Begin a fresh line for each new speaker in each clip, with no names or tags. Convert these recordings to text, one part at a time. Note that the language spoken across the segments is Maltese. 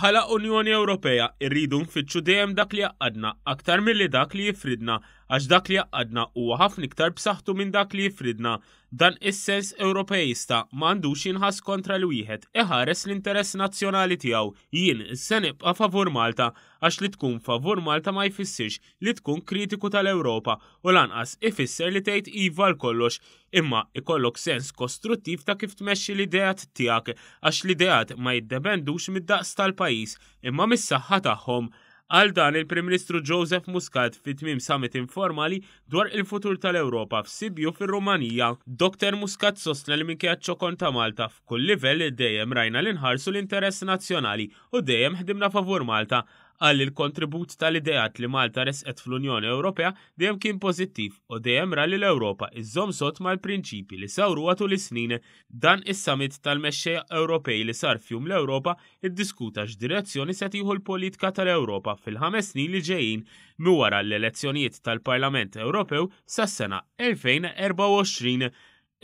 Bħala Unjoni Ewropea rridu nfittxu dejjem dak li jgħaqqadna aktar milli dak li jifridna għax dak li jgħaqqadna huwa ħafna iktar b'saħħtu minn dak li jifridna. Dan is-sens Ewropeista ma għandux jinħass kontra li wieħed iħares l-interess nazzjonali tiegħu. Jien se nibqa' favur Malta għax li tkun favur Malta ma jfissirx li tkun kritiku tal-Ewropa u lanqas ifisser li tgħid iva għal kollox, imma ikollok sens kostruttiv ta' kif tmexxi l-ideat tiegħek għax l-ideat ma jiddependux mid-daqs tal-pajjiż imma mis-saħħa tagħhom. Qal dan il-Prim Ministru Joseph Muscat fi tmiem summit informali dwar il-futur tal-Ewropa f'Sibiu fir-Rumanija. Dr Muscat sostna li minkejja ċ-ċokon ta' Malta f'kull livell dejjem rajna li nħarsu l-interess nazzjonali u dejjem ħdimna favur Malta. Qal li l-kontribut tal-ideat li Malta ressqet fl-Unjoni Ewropea dejjem kien pożittiv u dejjem ra li l-Ewropa iżżomm sod mal-prinċipji li sawruha tul is-snin. Dan is-summit tal-mexxejja Ewropej li sar f'Jum l-Ewropa iddiskuta x'direzzjoni se tieħu l-politika tal-Ewropa fil-ħames snin li ġejjin minn wara l-elezzjonijiet tal-Parlament Ewropew sas-sena 2024.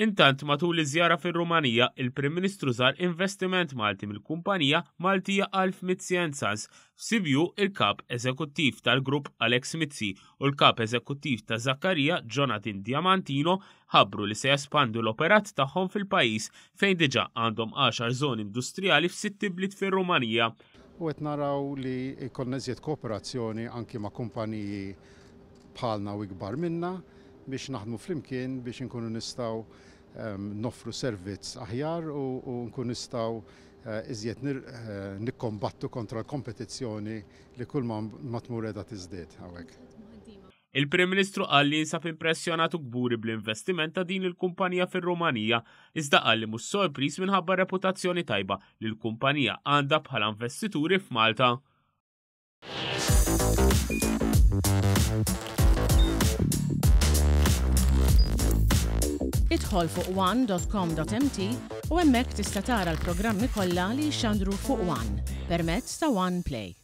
Intant, matul iż-żjara fir-Rumanija, il-Prim Ministru żar investiment Malti mill-kumpanija Maltija Alf Mizzi and Sons. F'Sibiu, il-Kap Eżekuttiv tal-Grupp Alex Mizzi u l-Kap Eżekuttiv ta' Zaccaria Jonathan Diamantino ħabbru li se jespandu l-operat tagħhom fil-pajjiż fejn diġà għandhom għaxar żoni industrijali f'sitt ibliet fir-Rumanija.
U qed naraw li jkollna iżjed kooperazzjoni anki ma' kumpaniji bħalna u ikbar minna biex naħdmu flimkien biex inkunu nistgħu noffru servizz aħjar u nkunu nistgħu iżjed nikkombattu kontra l-kompetizzjoni li kull ma tmur qiegħda tiżdied hawnhekk.
Il-Prim Ministru qal li jinsab impressjonat u kburi bl-investiment ta' din il-kumpanija fir-Rumanija, iżda qal li mhux sorpriż minħabba r-reputazzjoni tajba li l-kumpanija għandha bħala investituri f'Malta.
Idħol fuq one.com.mt u hemmhekk tista' tara l-programmi kollha li jixxandru fuq One permezz ta' One Play.